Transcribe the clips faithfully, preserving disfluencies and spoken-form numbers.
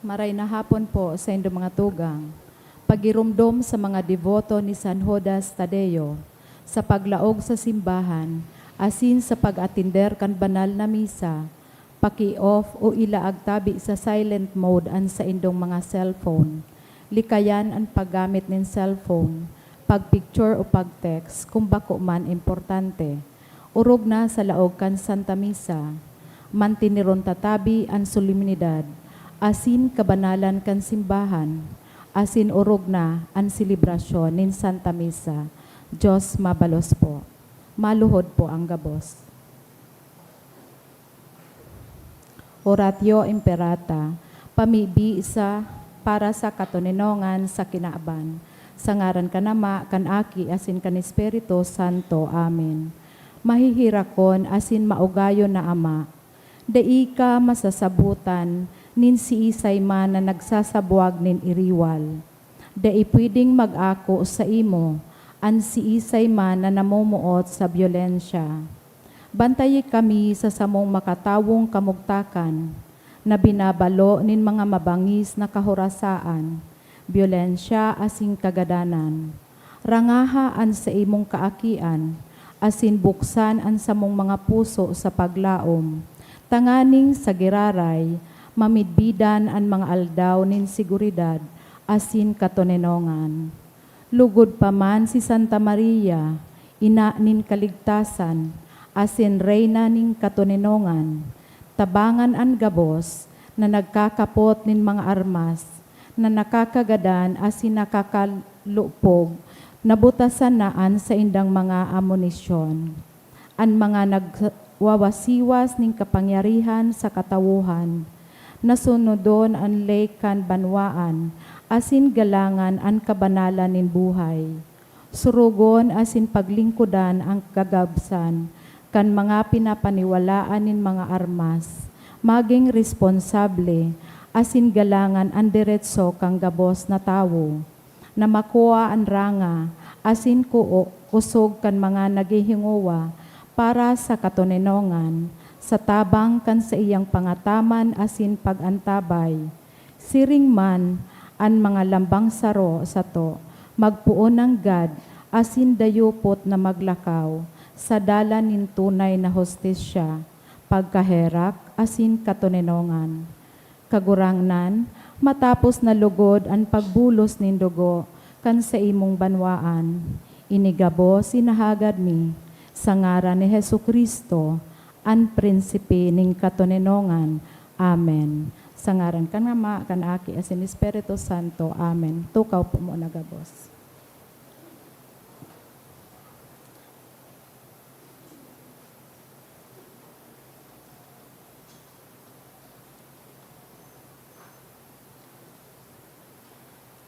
Maray na hapon po sa indo mga tugang. Pagiromdom sa mga deboto ni San Judas Tadeo, sa paglaog sa simbahan, asin sa pag-atender kan banal na misa, paki-off o ilaag tabi sa silent mode an saindong mga cellphone. Likayan an paggamit nin cellphone, pag-picture o pag-text kung bako man importante. Orog na sa laog kan Santa Misa, manteneron ta tabi an solemnidad asin kabanalan kan simbahan, asin orog na an selebrasyon nin Santa Misa. Dios mabalos po. Maluhod po ang gabos. Oratio Imperata, pamibi sa, para sa katoninongan sa kinaban. Sa ngaran kan Ama, kan Aki, asin kan Espiritu Santo. Amen. Maheherakon asin maugayon na Ama, dai ka masasabotan nin siisay man na nagsasabwag nin iriwal. Dai pwedeng mag-ako saimo an siisay man na namumuot sa byolensya. Bantayi kami sa samong makatawong kamugtakan, na binabalo nin mga mabangis na kahorasaan, byolensya asin kagadanan. Rangaha an saimong kaakian, asin buksan an samong mga puso sa paglaom, tanganing sa giraray, mamidbidan an mga aldaw nin seguridad asin katoninongan. Lugod pa man si Santa Maria, Ina nin Kaligtasan, asin Reyna nin Katoninongan, tabangan an gabos na nagkakapot nin mga armas na nakakagadan asin nakakalupog, nabutasan na an saindang mga amunisyon. An mga nagwawasiwas nin kapangyarihan sa katawohan, nasunodon an ley kan banwaan, asin galangan an kabanalan nin buhay. Surugon asin paglingkodan an kagabsan kan mga pinapaniwalaan nin mga armas, magin responsable, asin galangan an deretso kan gabos na tawo, na makua an ranga asin kuo-, kusog kan mga naghihingowa para sa katoninongan, sa tabang kan saiyang pangataman asin pag-antabay. Siring man, an mga lambang saro sato magpoon nanggad asin dayupot na maglakaw sa dalan nin tunay na hustisya, pagkaherak asin katoninongan. Kagurangnan, matapos na lugod an pagbulos nin dugo kan saimong banwaan, ini gabos inahagad mi sa ngaran ni Jesu-Cristo, an Prinsipe nin katoninongan. Amen. Sa ngaran kan Ama, kan Aki, asin Espiritu Santo. Amen. Tukaw po muna gabos.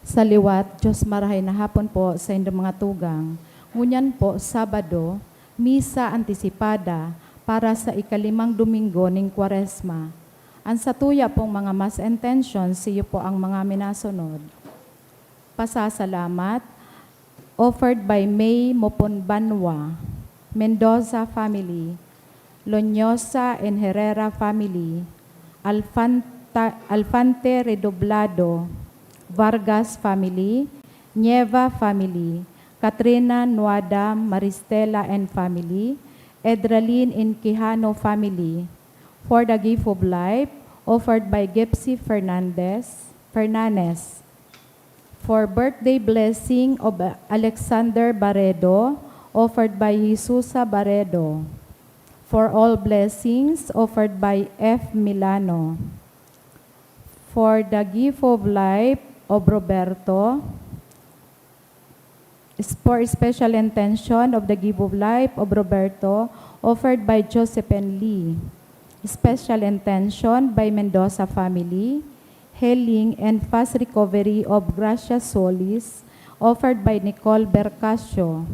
Sa liwat, Dios marahay na hapon po sa indo mga tugang. Ngunyan po, Sabado, Misa Antisipada para sa ikalimang Domingo ning Kwaresma. An satuya pong mga Mass intentions, siyo po ang mga minasunod. Pasasalamat, offered by May Moponbanwa, Mendoza family, Loñosa and Herrera family, Alfanta-, Alfante Redoblado, Vargas family, Nieva family, Katrina Nuada Maristela and family, Edralin and Quijano family, for the gift of life offered by Gipsy Fernandez, Fernanes. For birthday blessing of Alexander Barredo, offered by Jesusa Barredo. For all blessings, offered by F Milano. For the gift of life of Roberto, is for special intention of the gift of life of Roberto, offered by Josephine Lee. Special intention by Mendoza family, healing and fast recovery of Gracia Solis, offered by Nicole Bercasio.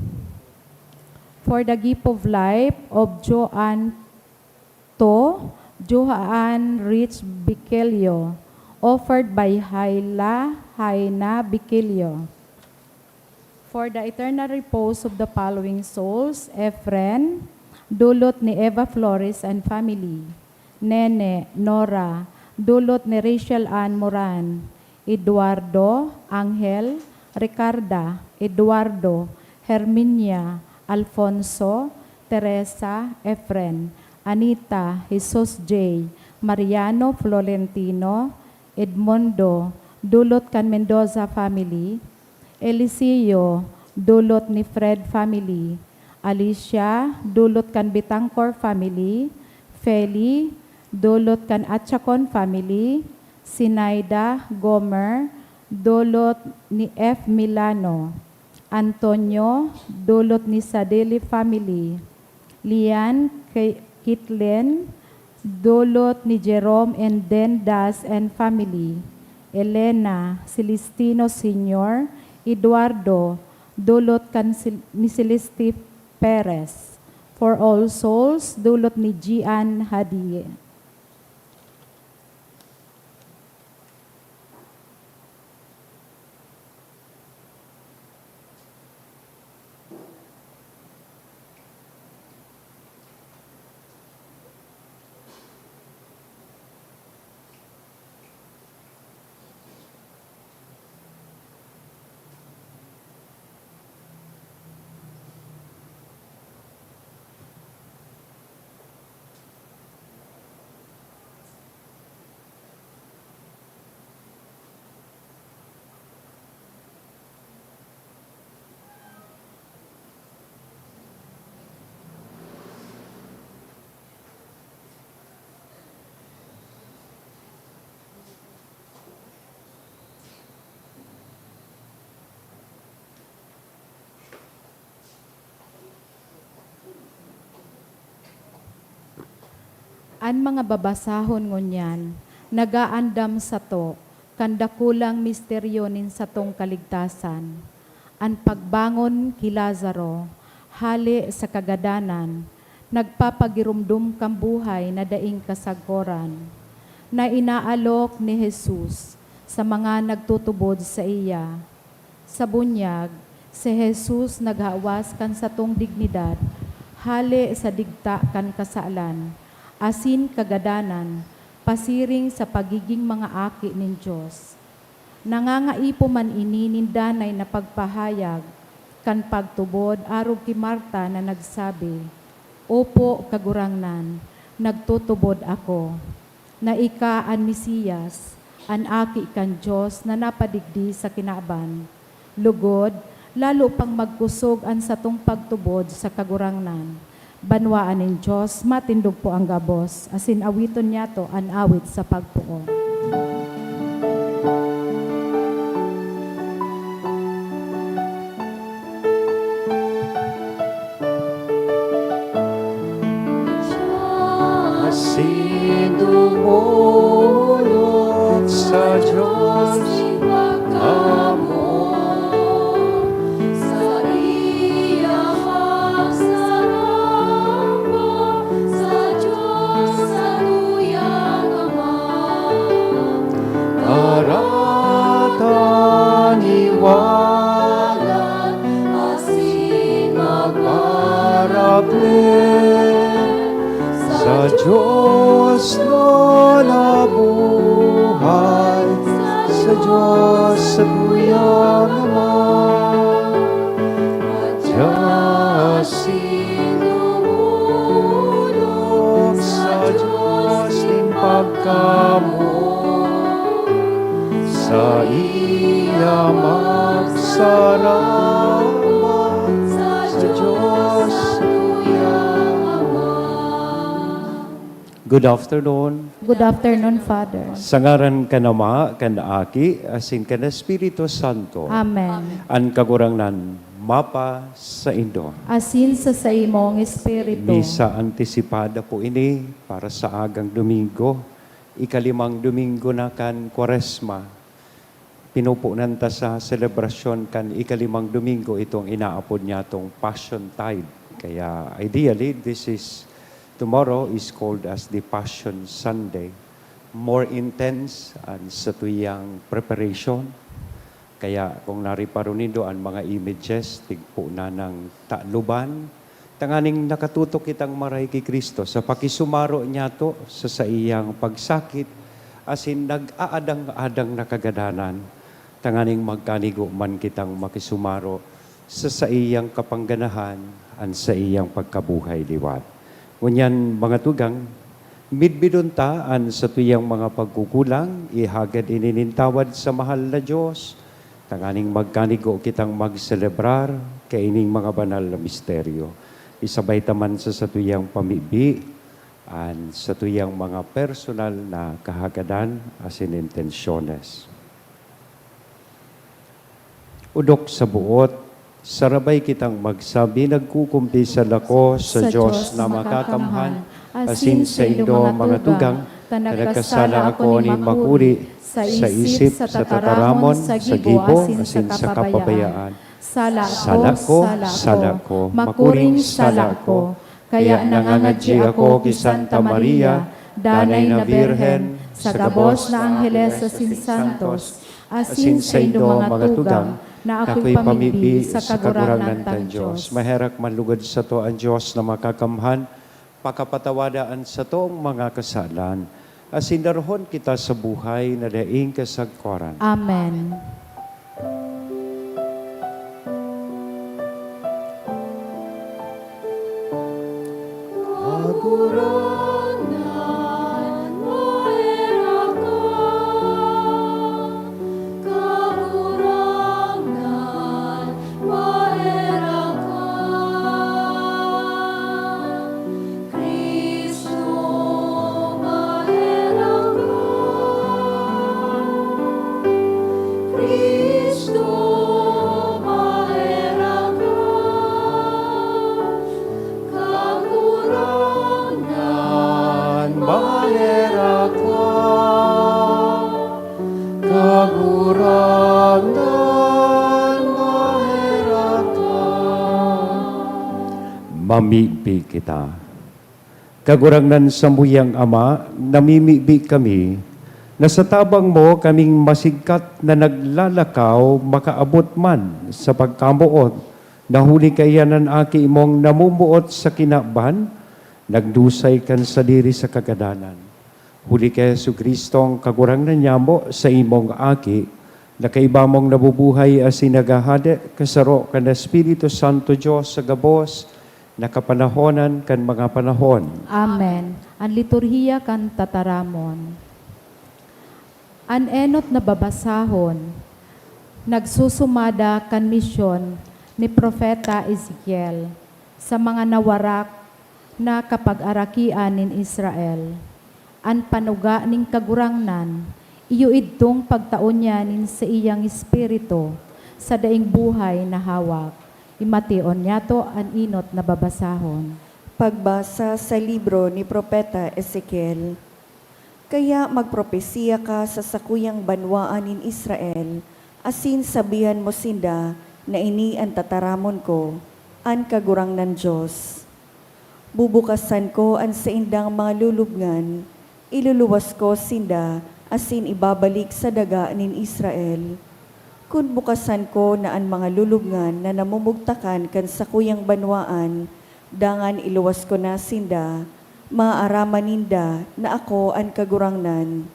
For the gift of life of Joan To, Johan Rich Biquelio, offered by Hyla Haina Biquelio. For the eternal repose of the following souls, Efren, dulot ni Eva Flores and family, Nene, Nora, Dulot ni Rachel Ann Moran, Eduardo, Angel, Ricarda, Eduardo, Herminia, Alfonso, Teresa, Efren, Anita, Jesus J, Mariano, Florentino, Edmundo, dulot kan Mendoza family, Eliseo, dulot ni Fred family, Alicia, dulot kan Betancor family, Feli, dulot kan Achacon family, Sinaida, Gomer, dulot ni F Milano, Antonio, dulot ni Sadili family, Lian, Ke-, Kitlen, dulot ni Jerome and Den Das and family, Elena, Celestino Senior, Eduardo, dulot kan Sil-, ni Celeste Perez, For All Souls, dulot ni Gian Hadie. An mga babasahon ngunyan nagaandam sato kan dakulang misteryo nin satong kaligtasan, an pagbangon ki Lazaro hale sa kagadanan, nagpapagiromdom kan buhay na daing kasagkoran, na inaalok ni Jesus sa mga nagtutubod saiya. Sa bunyag, si Jesus naghawas kan satong dignidad hale sa digta kan kasalan asin kagadanan pasiring sa pagiging mga aki nin Dios. Nangangaipo man ini nin danay na pagpahayag kan pagtubod arog ki Marta na nagsabi, "Opo, Kagurangnan, nagtutubod ako." Na ika an Mesiyas, an Aki kan Dios na napadigdi sa kinaban. Lugod, lalo pang magkusog an satong pagtubod sa Kagurangnan. Banwaan nin Dios, matindog po ang gabos, asin awiton niyato an awit sa pagpoon. Asin dumolot sa Dios nin pagkamoot, saiya magsaramba sa Dios sa duyang Ama. Karatan iwalat asin magparaplek sa Dios na nabuhay, sa Dios sa duyang Ama. Asin dumolot sa Dios nin pagkamoot, saiya magsaramba sa Dios sa duyang Ama. Good afternoon. Good afternoon, Father. Sa ngaran kan Ama, kan Aki, asin kan Espiritu Santo. Amen. An Kagurangnan mapa saindo. Asin sa saimong espiritu. Misa antisipada po ini para sa agang Domingo, ikalimang Domingo na kan Kwaresma. Pinupunan ta sa selebrasyon kan ikalimang Domingo itong inaapod niyatong Passion Tide. Kaya ideally, this is, tomorrow is called as the Passion Sunday. More intense an satuyang preparation. Kaya kung nariparo nindo an mga images, tigpo na ng taluban, tanganing nakatutok kitang maray ki Cristo sa pakisumaro niyato sa saiyang pagsakit asin nag-aadang-adang na kagadanan, tanganing magkanigo man kitang makisumaro sa saiyang kapangganahan, an saiyang pagkabuhay liwat. Ngunyan, mga tugang, midbidon ta an satuyang mga pagkukulang, ihagad ini nin tawad sa mahal na Dios, tanganing magkanigo kitang magselebrar kaining mga banal na misteryo. Isabay ta man sa satuyang pamibi an satuyang mga personal na kahagadan asin intensyones. Odok sa buot, sarabay kitang magsabi, "Nagkukumpisal ako sa Sa Dios Dios na na makakamhan, makakamhan, asin asin sa saindo, mga tugang, ta nagkasala ako nin makuri, sa isip, sa tataramon, sa gibo, asin sa kapabayaan. Sala ko, sala ko, makuring sala ko. Kaya nangangadyi ako ki Santa Maria, Danay na Birhen, sa gabos na angheles asin santos, asin saindo mga tugang, na ako'y pamibi sa Kagurangnan tang Dios." Maherak man lugod sato an Dios na makakamhan, pakapatawada an satong mga kasalan, asin darahon kita sa buhay na daing kasagkoran. Amen. Kagurangnan, maherak ka. Kagurangnan, maherak ka. Cristo, maherak ka. Cristo, maherak ka. Kagurangnan, maherak ka. Kagurangnan, maherak ka. Mamibi kita. Kagurangnan, samuyang Ama, namimibi kami na sa tabang mo kaming masigkat na naglalakaw makaabot man sa pagkamoot na huli kaiyan an Aki mong namumuot sa kinaban, nagdusay kan sadiri sa kagadanan. Huli ki Jesu-Cristong Kagurangnan nyamo, sa imong Aki, na kaiba mong nabubuhay asin naghahade, kasaro kan Espiritu Santo, Dios sa gabos na kapanahonan kan mga panahon. Amen. An liturhiya kan tataramon. An enot na babasahon, nagsusumada kan misyon ni Propeta Ezekiel sa mga nawarak na kapagarakian nin Israel. An panuga nin Kagurangnan, iyo idtong pagtao niya nin saiyang Espiritu sa daing buhay na hawak. Imation nyato an enot na babasahon. Pagbasa sa libro ni Propeta Ezekiel. Kaya magpropesiya ka sa sakuyang banwaan nin Israel, asin sabihan mo sinda na ini an tataramon ko, an Kagurangnan Dios. Bubukasan ko an saindang mga lulubngan, iluluwas ko sinda asin ibabalik sa daga nin Israel. Kun bukasan ko na an mga lulubngan na namumugtakan kan sakuyang banwaan, dangan iluwas ko na sinda, maaaraman ninda na ako an Kagurangnan.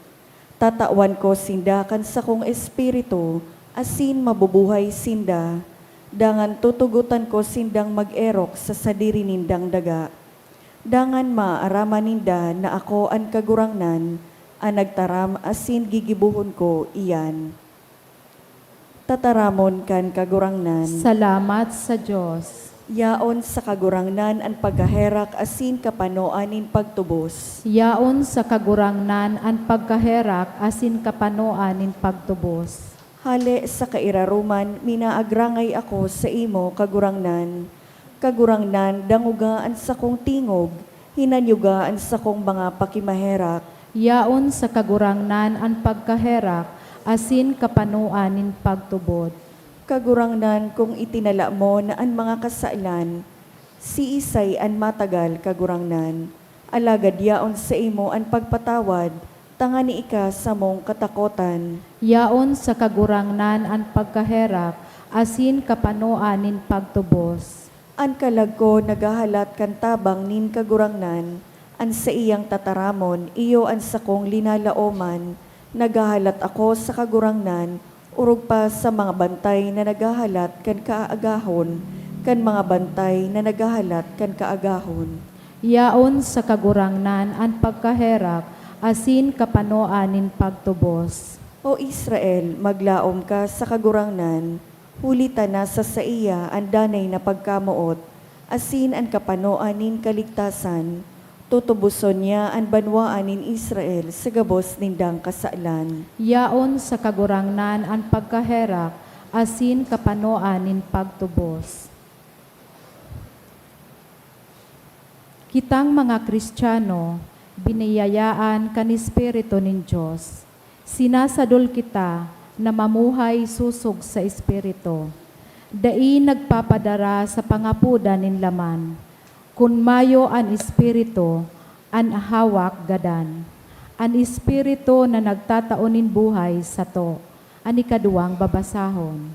Tatawan ko sinda kan sakong Espiritu, asin mabubuhay sinda, dangan tutugotan ko sindang mag-erok sa sadiri nindang daga. Dangan maaaraman ninda na ako an Kagurangnan, an nagtaram asin gigibohon ko iyan. Tataramon kan Kagurangnan. Salamat sa Dios. Yaon sa Kagurangnan an pagkaherak asin kapanoan nin pagtubos. Yaon sa Kagurangnan an pagkaherak asin kapanoan nin pagtubos. Hale sa kairaroman, minaagrangay ako saimo, Kagurangnan. Kagurangnan, dangoga an sakong tingog, hinanyuga an sakong mga pakimaherak. Yaon sa Kagurangnan an pagkaherak asin kapanoan nin pagtubod. Kagurangnan, kung itinala mo na an mga kasalan, siisay an matagal, Kagurangnan? Alagad yaon saimo an pagpatawad, tangani ika samong katakotan. Yaon sa Kagurangnan an pagkaherak asin kapanoan nin pagtubos. An kalag ko naghahalat kan tabang nin Kagurangnan, An saiyang tataramon iyo an sakong linalaoman. Naghahalat ako sa Kagurangnan, orog pa sa mga bantay na naghahalat kan kaagahon, kan mga bantay na naghahalat kan kaagahon. Yaon sa Kagurangnan an pagkaherak asin kapanoan nin pagtubos. O Israel, maglaom ka sa Kagurangnan, huli ta nasa saiya an danay na pagkamoot, asin an kapanoan nin kaligtasan. Tutuboson niya an banwaan nin Israel sa gabos nindang kasalan. Yaon sa Kagurangnan an pagkaherak asin kapanoan nin pagtubos. Kitang mga Kristiyano, biniyayaan kan Espiritu nin Dios. Sinasadol kita na mamuhay sosog sa Espiritu. Dai nagpapadara sa pangapodan nin laman. Kun mayo an Espiritu, an hawak gadan. An Espiritu na nagtatao nin buhay sato. An ikaduwang babasahon.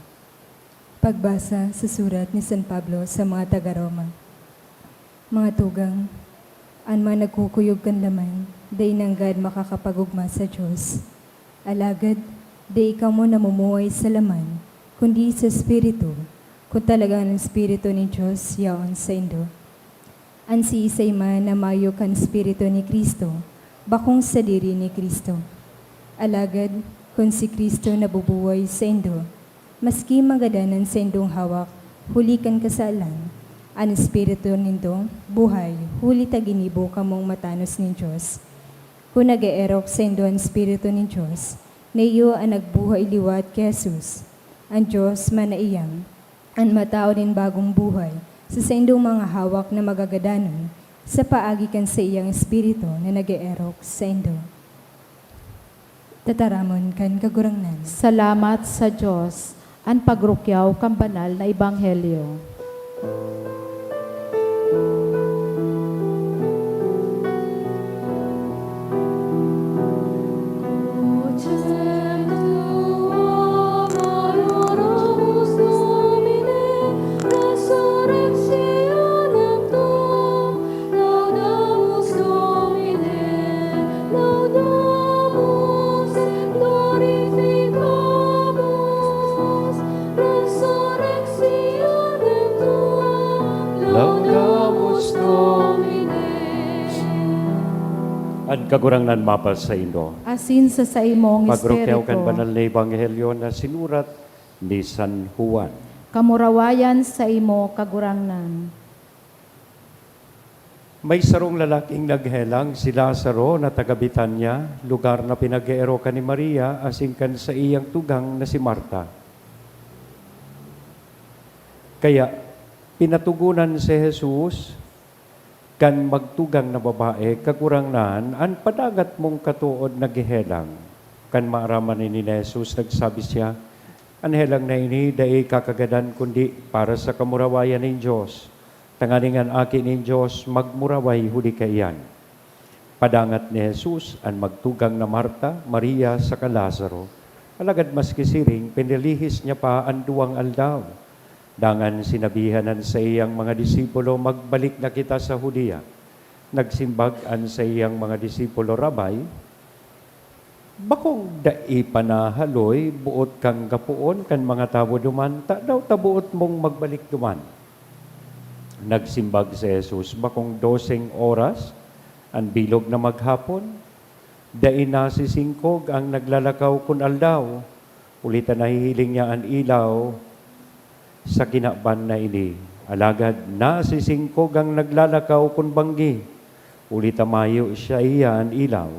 Pagbasa sa surat ni San Pablo sa mga taga-Roma. Mga tugang, an mga nagkukuyog kan laman, dai nanggad makakapag-ogma sa Dios. Alagad, dai kamo namumuhay sa laman, kundi sa Espiritu, kun talagang an Espiritu nin Dios yaon saindo. An siisay man na mayo kan Espiritu ni Cristo, bakong sadiri ni Cristo. Alagad, kun si Cristo nabubuhay saindo, maski magadan an saindong hawak huli kan kasalan, an espiritu nindo buhay, huli ta ginibo kamong matanos nin Dios. Kun nag-eerok saindo an Espiritu nin Dios, na iyo an nagbuhay liwat ki Jesus, an Dios man na iyan, an matao nin bagong buhay sa saindong mga hawak na magagadanon sa paagi kan saiyang Espiritu na nag-eerok saindo. Tataramon kan Kagurangnan. Salamat sa Dios, an pagrukyaw kan banal na ebanghelyo. Laudamus Domine. An Kagurangnan mapasaindo. Asin sa saimong Pagrukyaw kan espiritu. Banal na Ebanghelyo na sinurat ni San Juan. Kamurawayan saimo, Kagurangnan. May sarong lalaking naghelang, si Lazaro na taga Betania, lugar na pinag-eerokan ni Maria asin kan saiyang tugang na si Marta. Kaya, pinatogonan si Jesus kan magtugang na babae, "Kagurangnan, an padangat mong katood naghehelang." Kan maaraman ini ni Jesus, nagsabi siya, "An helang na ini dai kakagadan kundi para sa kamurawayan nin Dios, tanganing an Aki nin Dios magmuraway huli kaiyan." Padangat ni Jesus an magtugang na Marta, Maria, saka Lazaro. Alagad maski siring, pinalihis niya pa an duwang aldaw. Dangan sinabihan an saiyang mga disipulo, "Magbalik na kita sa Judea." Nagsimbag an saiyang mga disipulo, "Rabbi, bakong dai pa nahaloy boot kang gapoon kan mga tawo duman, tadaw ta boot mong magbalik duman?" Nagsimbag si Jesus, "Bakong doseng oras an bilog na maghapon? Dai nasisingkog an naglalakaw kun aldaw, huli ta nahihiling niya an ilaw sa kinaban na ini. Alagad nasisingkog an naglalakaw kun banggi, huli ta mayo saiya an ilaw."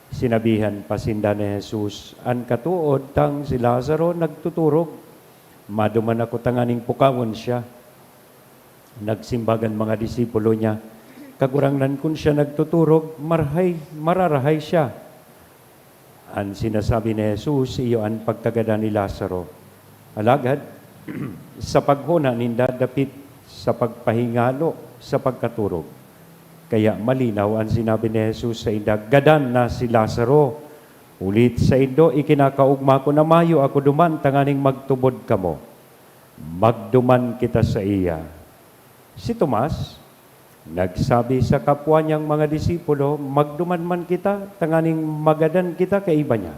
Sinabihan pa sinda ni Jesus, "An katood tang si Lazaro nagtuturog. Maduman ako tanganing pukawon siya." Nagsimbag an mga disipulo niya, "Kagurangnan, kun siya nagtuturog, marahay, mararahay siya." An sinasabi ni Jesus, iyo an pagkagadan ni Lazaro. Alagad, sa paghona ninda, dapit sa pagpahingalo sa pagkaturog. Kaya malinaw an sinabi ni Jesus sainda, "Gadan na si Lazaro. Huli saindo, ikinakaogma ko na mayo ako duman tanganing magtubod kamo." Magduman kita saiya. Si Tomas, Nagsabi sa kapwa niyang mga disipulo, "Magduman man kita, tanganing magadan kita kaiba niya."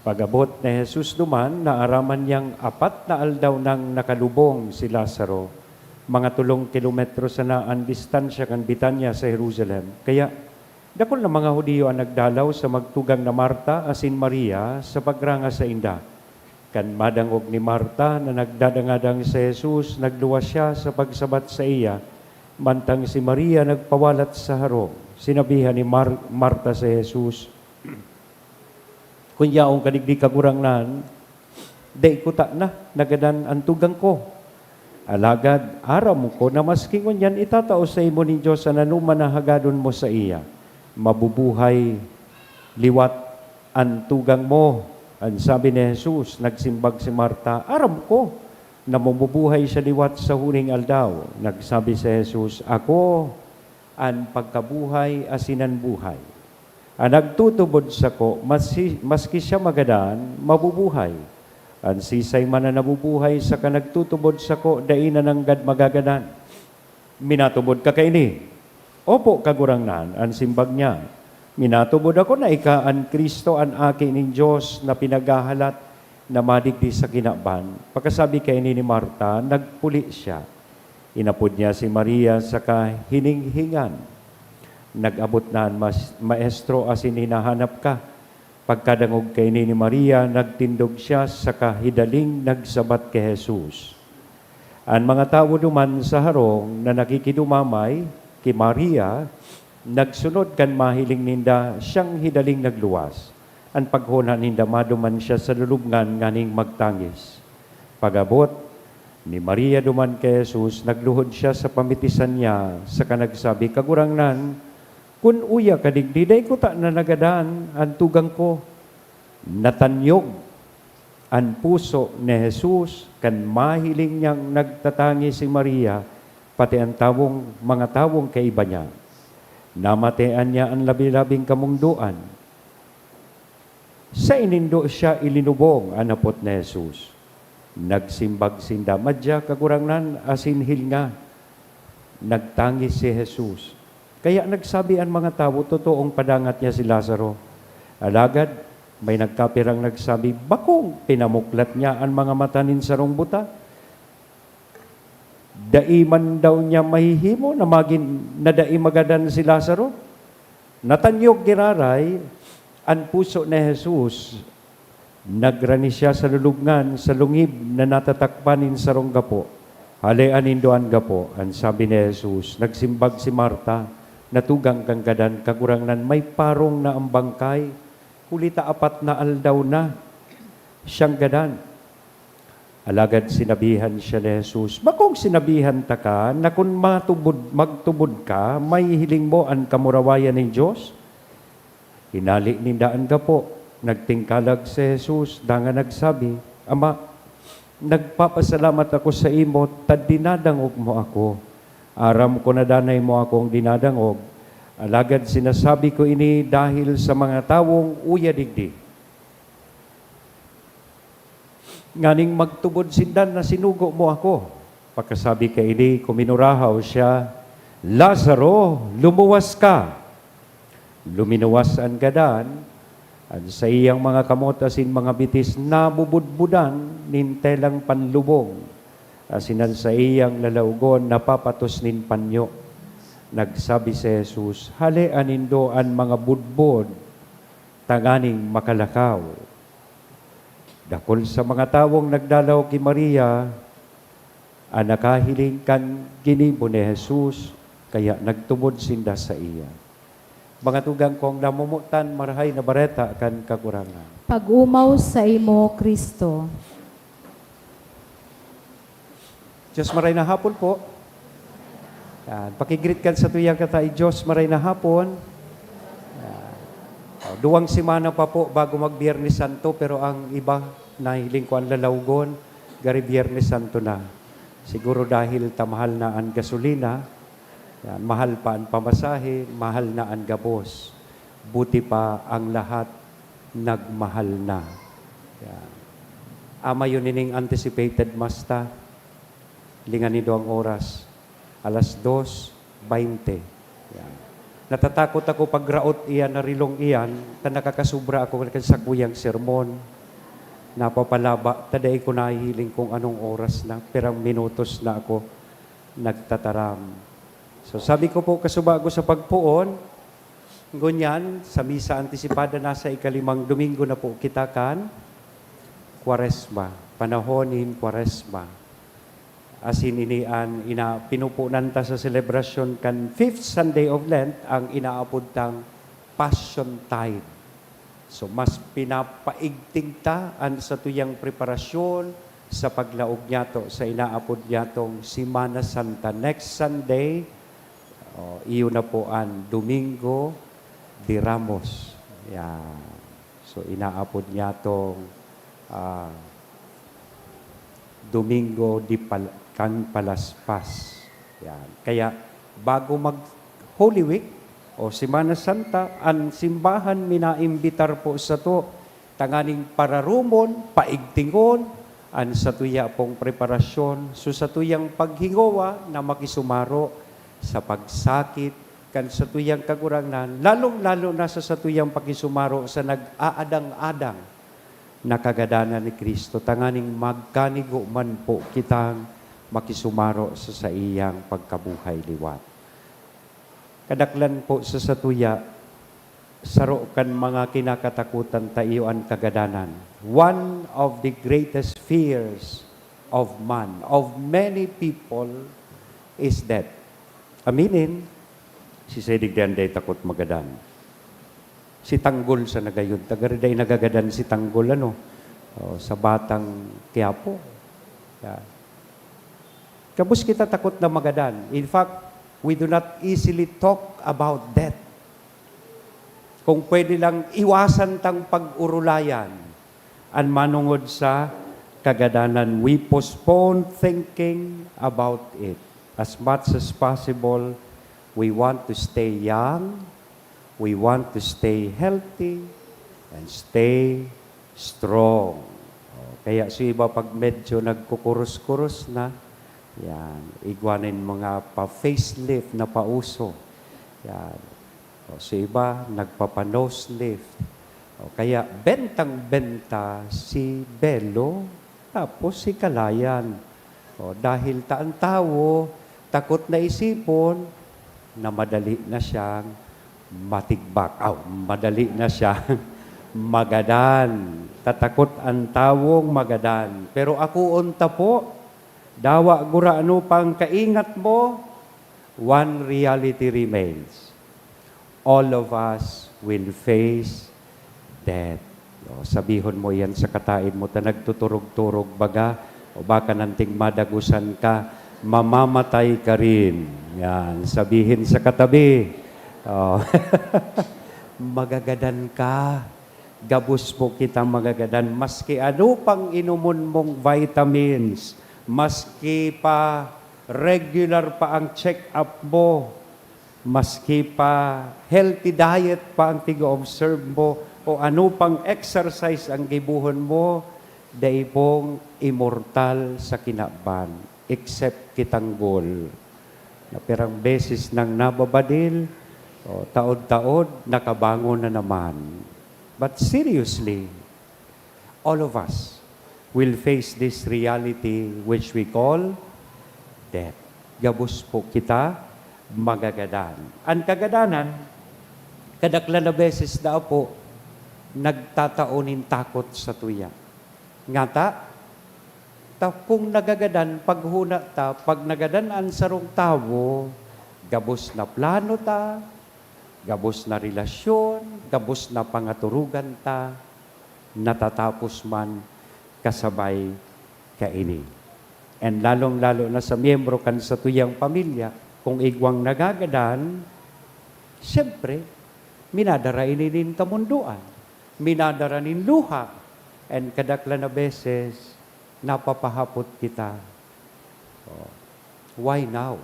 Pag-abot ni Jesus duman, naaraman niyang apat na aldaw nang nakalubong si Lazaro. Mga tolong kilometro sana an distansya kan Betania sa Jerusalem. Kaya, dakul na mga Judio an nagdalaw sa magtugang na Marta asin Maria sa pagranga sainda. Kan madangog ni Marta na nagdadangadang si Jesus, nagluwas siya sa pagsabat saiya, mantang si Maria nagpawalat sa harong. Sinabihan ni Mar-, Marta si Jesus, "Kun yaon ka digdi, Kagurangnan, dai kutana nagadan an tugang ko. Alagad aram ko na maski ngunyan itatao saimo nin Dios an anoman na hagadon mo saiya. Mabubuhay liwat an tugang mo." An sabi ni Jesus, nagsimbag si Marta, "Aram ko na mabubuhay siya liwat sa huling aldaw." Nagsabi si Jesus, "Ako an pagkabuhay asin an buhay. An nagtutubod sako, masi-, maski siya magadan, mabubuhay. An sisay man na nabubuhay saka nagtutubod sako, dai na nanggad magagadan." "Minatubod ka kaini?" "Opo, Kagurangnan," an simbag niya. "Minatubod ako na ika an Cristo, an Aki nin Dios na pinaghahalat na madigdi sa kinaban." Pakasabi kaini ni Marta, nagpuli siya. Inapod niya si Maria saka hininghingan, "Nag-abot na an mas-, Maestro asin hinahanap ka." Pagkadangog kaini ni Maria, nagtindog siya saka hidaling nagsabat ki Jesus. An mga tawo duman sa harong na nakikidumamay ki Maria, nagsunod kan mahiling ninda siyang hidaling nagluwas. An paghona ninda, maduman siya sa lulubngan nganing magtangis. Pag-abot ni Maria duman ki Jesus, nagluhod siya sa pamitisan niya saka nagsabi, "Kagurangnan, kun uya ka digdi, dai kutana nagadan an tugang ko." Natanyog an puso ni Jesus kan mahiling niyang nagtatangis si Maria, pati an tawong, mga tawong kaiba niya. Namatean niya an labi-labing kamungdoan. "Saen nindo siya ilinubong?" an hapot ni Jesus. Nagsimbag sinda, "Madya, Kagurangnan, asin hilnga." Nagtangis si Jesus. Kaya nagsabi an mga tawo, "Totoong padangat niya si Lazaro." Alagad may nagkapirang nagsabi, "Bakong pinamuklat niya an mga mata nin sarong buta? Dai man daw niya mahihimo na magin, na dai magadan si Lazaro?" Natanyog giraray an puso ni Jesus. Nagrani siya sa lulubngan, sa lungib na natatakpan nin sarong gapo. "Halea nindo an gapo," an sabi ni Jesus. Nagsimbag si Marta, na tugang kan gadan, "Kagurangnan, may parong na an bangkay, huli ta apat na aldaw na siyang gadan." Alagad sinabihan siya ni Jesus, "Bakong sinabihan taka na kun matubod, magtubod ka, mahihiling mo an kamurawayan nin Dios?" Hinale ninda an gapo. Nagtingkalag si Jesus, dangan nagsabi, "Ama, nagpapasalamat ako saimo ta dinadangog mo ako. Aram ko na danay mo akong dinadangog, alagad sinasabi ko ini dahil sa mga tawong uya digdi, nganing magtubod sinda na sinugo mo ako." Pakasabi kaini, kuminurahaw siya, "Lazaro, lumuwas ka!" Luminuwas an gadan, an saiyang mga kamot asin mga bitis nabubudbudan nin telang panlubong, asin an saiyang lalaogon napapatos nin panyo. Nagsabi si Jesus, "Halea nindo an mga budbod tanganing makalakaw." Dakul sa mga tawong nagdalaw ki Maria an nakahiling kan ginibo ni Jesus, kaya nagtubod sinda saiya. Mga tugang kong namomotan, Marahay na Bareta kan Kagurangnan. Pag-omaw saimo, Cristo. Diyos maray na hapon po. Yan. Paki-greet kan satuyang kataig, Diyos maray na hapon. Yan. O, duwang semana pa po bago mag Biyernes Santo, pero ang iba, nahiling ko an lalawgon, gari Biyernes Santo na. Siguro dahil ta mahal na an gasolina, yan, mahal pa an pamasahe, mahal na an gabos. Buti pa ang lahat nagmahal na. Yan. Ama, yun ining anticipated Mass ta. Linganido ang oras. Alas dos, baynte. Yan. Natatakot ako pagraot iyan na rilong iyan, ta nakakasubra ako kan sakuyang sermon. Napapalaba, ta dai ko nahihiling kung anong oras na, pirang minutos na ako nagtataram. So, sabi ko po, kasubago sa pagpoon, ngunyan, sa misa antisipada, nasa ikalimang Domingo na po kita kan Kwaresma, panahon nin Kwaresma. Asin ini an ina-, pinupunan ta sa selebrasyon kan fifth Sunday of Lent, ang inaapod tang Passion Tide. So, mas pinapaigting ta an satuyang preparasyon sa paglaog niyato sa inaapod niyatong Semana Santa. Next Sunday, oh, iyo na po an Domingo de Ramos. Yan. So, inaapod niyatong, ah, Domingo de Pal-, kan Palaspas. Yan. Kaya, bago mag Holy Week o Semana Santa, an simbahan minaimbitar po sato tanganing pararumon, paigtingon, an satuya pong preparasyon, so satuyang paghingowa na makisumaro sa pagsakit kan satuyang Kagurangnan, lalong-lalo na sa satuyang pakisumaro sa nag-aadang-adang na kagadanan ni Cristo, tanganing magkanigo man po kitang makisumaro sa saiyang pagkabuhay liwat. Kadaklan po sa satuya, saro kan mga kinakatakutan ta iyo an kagadanan. One of the greatest fears of man, of many people, is death. Aminin, si Sedig Danday takot magadan. Si Tanggol sa nagayon, taga dai nagagadan si Tanggol, ano, oh, sa Batang Quiapo. Yeah. Gabos kita takot na magadan. In fact, we do not easily talk about death. Kung pwede lang iwasan tang pag-urulayan an manongod sa kagadanan, we postpone thinking about it. As much as possible, we want to stay young, we want to stay healthy, and stay strong. Oh, kaya sa iba, pag medyo nagkukuros-kuros na, yan, igwa nin mga pa-facelift na pauso. Yan. O, sa iba, nagpapa-nose lift. O, kaya bentang-benta si Belo, tapos si Kalayan. O, dahil ta ang tawo, takot na isipon na madali na siyang matigbak. Aw, madali na siyang magadan. Tatakot ang tawong magadan. Pero akoon ta po, dawa gurano pang kaingat mo, one reality remains. All of us will face death. O, sabihon mo iyan sa kataed mo, ta nagtuturog-turog baga, o baka nanting madagusan ka, mamamatay ka rin. Yan, sabihin sa katabi, o, magagadan ka. Gabos po kita magagadan. Maski ano pang inomon mong vitamins, maski pa regular pa ang check-up mo, maski pa healthy diet pa ang tigo-observe mo, o ano pang exercise ang gibohon mo, dai pong immortal sa kinaban, except ki Tanggol, na pirang beses nang nababadil, o taod-taod, nakabangon na naman. But seriously, all of us will face this reality which we call death. Gabos po kita magagadan. An kagadanan, kadaklan na beses daa po nagtatao nin takot sa tuya. Ngata, ta kung nagagadan, paghona ta, pag nagadan an sarong tawo, gabos na plano ta, gabos na relasyon, gabos na pangaturugan ta, natatapos man kasabay kaini. And lalong-lalo na sa miyembro kan satuyang pamilya, kung igwang nagagadan, siyempre, minadara ini nin kamundoan, minadara nin luha, and kadaklan na beses, napapahapot kita. Oh, why now?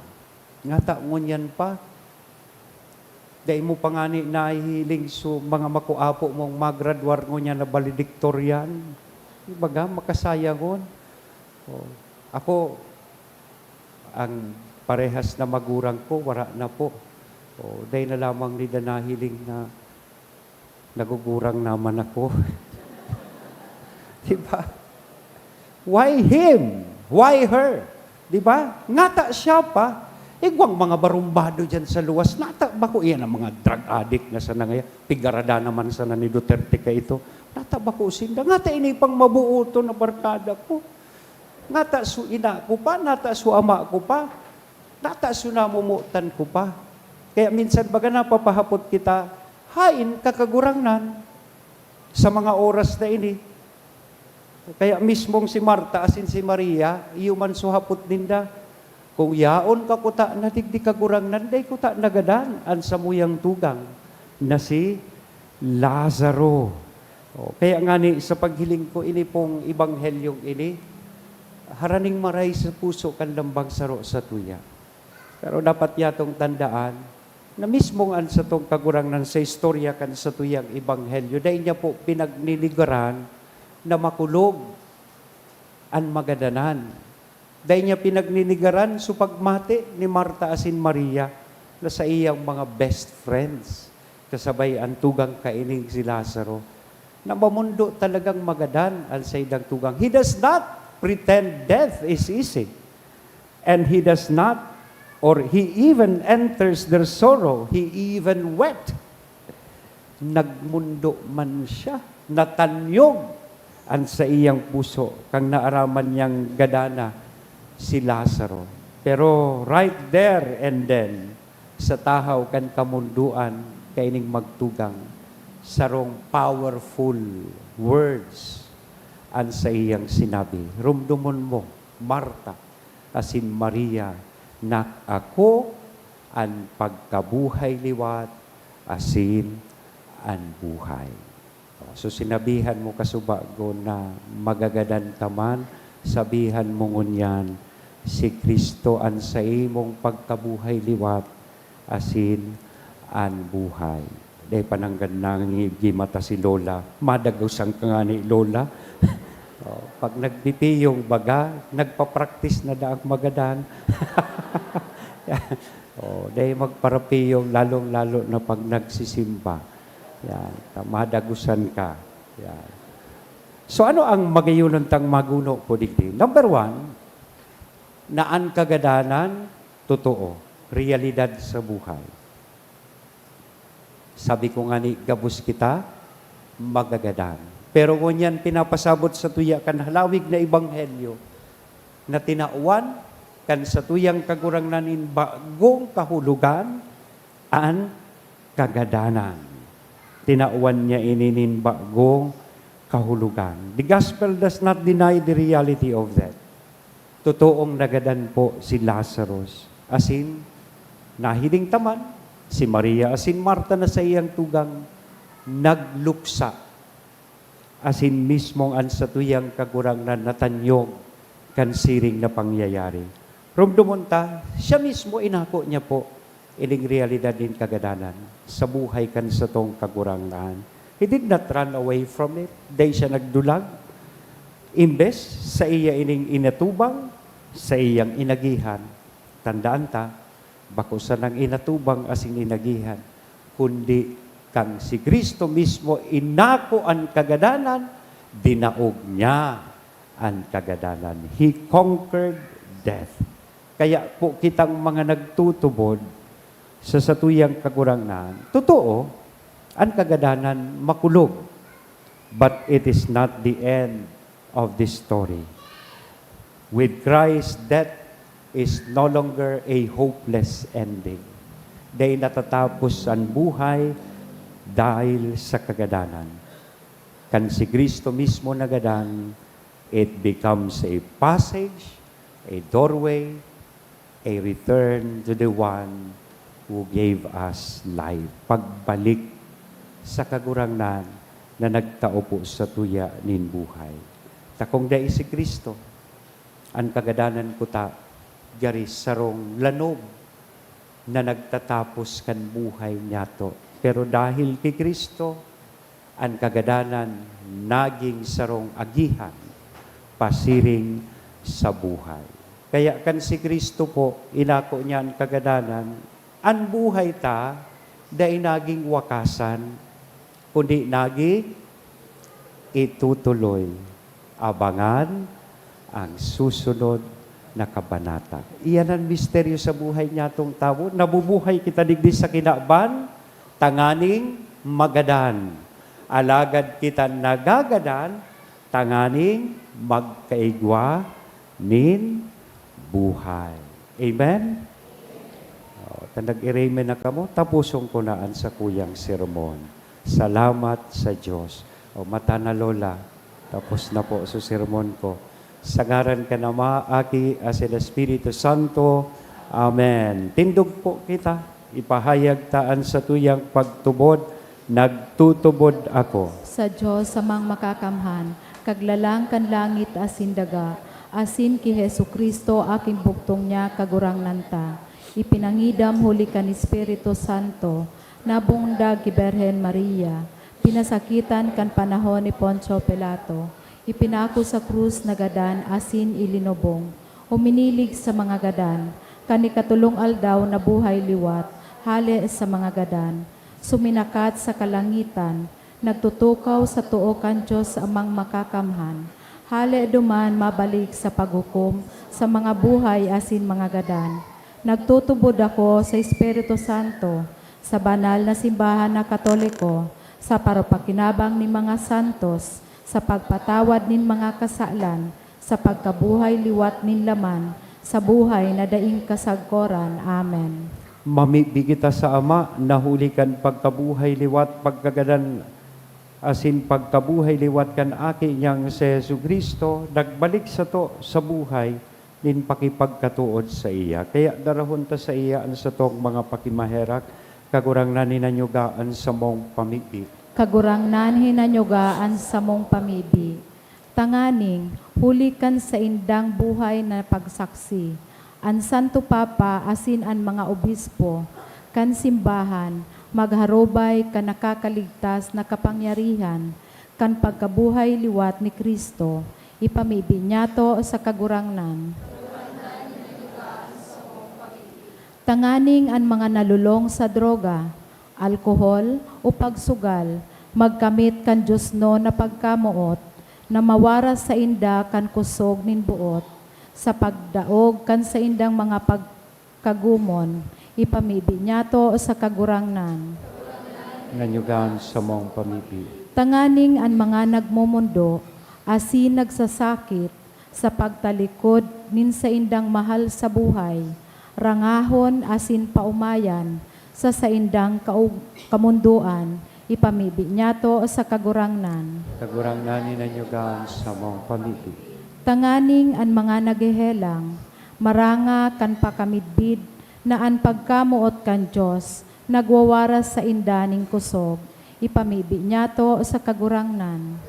Ngata ngunyan pa? Dai mo pa ngani nahihiling so mga makuapo mong magradwar ngunyan na valedictorian? Baga, makasayangon. Oh, ako, ang Parehas na magurang ko, wara na po. O, dai na lamang ninda nahiling na nagugurang naman ako. Di ba? Why him? Why her? Di ba? Ngata siya pa. Igwang mga barumbado dyan sa luwas. Nata ba ko iyan ang mga drug addict na sana ngayon? Pigarada naman sana ni Duterte ka ito. Nata ba ko sinda? Ngata ini pang mabuoton na barkada ko. Ngata su ina ko pa, nata su ama ko pa. Nata su namomotan ko pa. Kaya minsan baga napapahapot kita, "Hain ka, Kagurangnan, sa mga oras na ini?" Kaya mismong si Marta asin si Maria, iyo man su hapot ninda, "Kung yaon ka kuta na digdi, Kagurangnan, dai kuta nagadan an samuyang tugang na si Lazaro." O, kaya ngani sa paghiling ko, ini pong ebanghelyong ini, haraning maray sa puso kan lambang saro satuya. Pero dapat yatong tandaan na mismong an satong Kagurangnan sa istorya kan satuyang ebanghelyo, dai niya po pinagninigaran na makulog an magadanan. Dai niya pinagninigaran su pagmati ni Marta asin Maria na saiyang mga best friends, kasabay an tugang kaining si Lazaro, na mamundo talagang magadan an saindang tugang. He does not pretend death is easy. And he does not, or he even enters their sorrow. He even wept. Nagmundo man siya, natanyog an saiyang puso kan naaraman niyang gadana si Lazaro. Pero right there and then, sa tahaw kan kamundoan kaining magtugang, sarong powerful words an saiyang sinabi, "Rumdomon mo, Marta asin Maria, na ako an pagkabuhay liwat asin an buhay." O, so sinabihan mo kasubago na magagadan ka man, sabihan mo ngunyan, si Cristo an saimong pagkabuhay liwat asin an buhay. Dai pa nanggad nangigimata si Lola. Madagusan ka ngani, Lola. O, pag nagpipiyong baga, nagpa-practice na daang magadan. O, dai magparapiyong, lalong-lalo na pag nagsisimba. Yan, ta-, madagusan ka. Yan. So, ano ang magayonon tang maguno po digdi? Number one, na an kagadanan, totoo, realidad sa buhay. Sabi ko ngani, gabos kita magagadan. Pero ngunyan pinapasabot satuya kan halawig na ebanghelyo na tinawan kan satuyang Kagurangnan nin bagong kahulogan, an kagadanan. Tinawan niya ini nin bagong kahulogan. The gospel does not deny the reality of death. Totoong nagadan po si Lazarus. Asin, nahiling ta man, si Maria asin Marta na saiyang tugang nagluksa. Asin mismong an satuyang Kagurangnan natanyog kan siring na pangyayari. Rumdomon ta, siya mismo inako niya po ining realidad nin kagadanan sa buhay kan satong Kagurangnan. He did not run away from it. Dai siya nagdulag. Imbes, saiya ining inatubang, saiyang inagihan. Tandaan ta, bako sanang inatubang asin inagihan, kundi kan si Cristo mismo inako an kagadanan, dinaog niya an kagadanan. He conquered death. Kaya po kitang mga nagtutubod sa satuyang Kagurangnan, totoo, an kagadanan makulog, but it is not the end of this story. With Christ, death is no longer a hopeless ending. Dai natatapos an buhay dahil sa kagadanan. Kan si Cristo mismo nagadan, it becomes a passage, a doorway, a return to the one who gave us life. Pagbalik sa Kagurangnan na nagtao po satuya nin buhay. Ta kung dai si Cristo, an kagadanan kuta gari sarong lanog na nagtatapos kan buhay niyato. Pero dahil ki Cristo, an kagadanan naging sarong agihan pasiring sa buhay. Kaya kan si Cristo po, inako niya an kagadanan, an buhay ta, dai naging wakasan, kundi naging itutuloy. Abangan ang susunod na kabanata. Iyan an misteryo sa buhay niyatong tawo. Nabubuhay kita digdi sa kinaban, tanganing magadan. Alagad kita nagagadan, tanganing magkaigwa nin buhay. Amen? O, ta nag-amen na kamo, tapuson ko na an sakuyang sermon. Salamat sa Dios. O, mata na, Lola. Tapos na po sa sermon ko. Sa ngaran kan Ama, Aki, asin Espiritu Santo. Amen. Tindog po kita. Ipahayag ta an satuyang pagtubod. Nagtutubod ako. Sa Dios, Amang Makakamhan, Kaglalang kan langit asin daga, asin ki Jesu-Cristo, aking bugtong niya, Kagurangnan ta, ipinangidam huli kan Espiritu Santo, nabundag ki Birhen Maria, pinasakitan kan panahon ni Poncio Pilato, ipinako sa krus, nagadan asin ilinubong, uminilig sa mga gadan, kan ikatolong aldaw nabuhay liwat, hale sa mga gadan, suminakat sa kalangitan, nagtutukaw sa too kan Dios Amang Makakamhan, hale duman mabalik sa paghukom sa mga buhay asin mga gadan. Nagtutubod ako sa Espiritu Santo, sa banal na simbahan na Katoliko, sa parapakinabang nin mga santos, sa pagpatawad nin mga kasalan, sa pagkabuhay liwat nin laman, sa buhay na daing kasagkoran. Amen. Mamibi kita sa Ama na huli kan pagkabuhay liwat, pagkagadan, asin pagkabuhay liwat kan Aki niyang si Jesu-Cristo, nagbalik sato sa buhay nin pakipagkatood saiya. Kaya darahon ta saiya an satong mga pakimaherak, Kagurangnan, hinanyuga an samong pamibi. Kagurangnan, hinanyuga an samong pamibi. Tanganing, huli kan saindang buhay na pagsaksi, an Santo Papa asin an mga obispo kan simbahan magharubay kan nakakaligtas na kapangyarihan kan pagkabuhay liwat ni Cristo, ipamibi niyato sa Kagurangnan. Tanganing an mga nalolong sa droga, alkohol, o pagsugal, magkamit kan diosnon na pagkamoot, na mawaras sainda kan kusog nin boot, sa pagdaog kan saindang mga pagkagumon, ipamibi niyato sa Kagurangnan. Hinanyuga an samong pamibi. Tanganing an mga nagmomondo asin nagsasakit sa pagtalikod nin saindang mahal sa buhay, rangahon asin paomayan sa saindang kaug-, kamondoan, ipamibi niyato sa Kagurangnan. Kagurangnan, hinanyuga an samong pamibi. Tanganing an mga naghehelang, maranga kan pakamidbid na an pagkamoot kan Dios nagwawaras sainda nin kusog, ipamibi niyato sa Kagurangnan.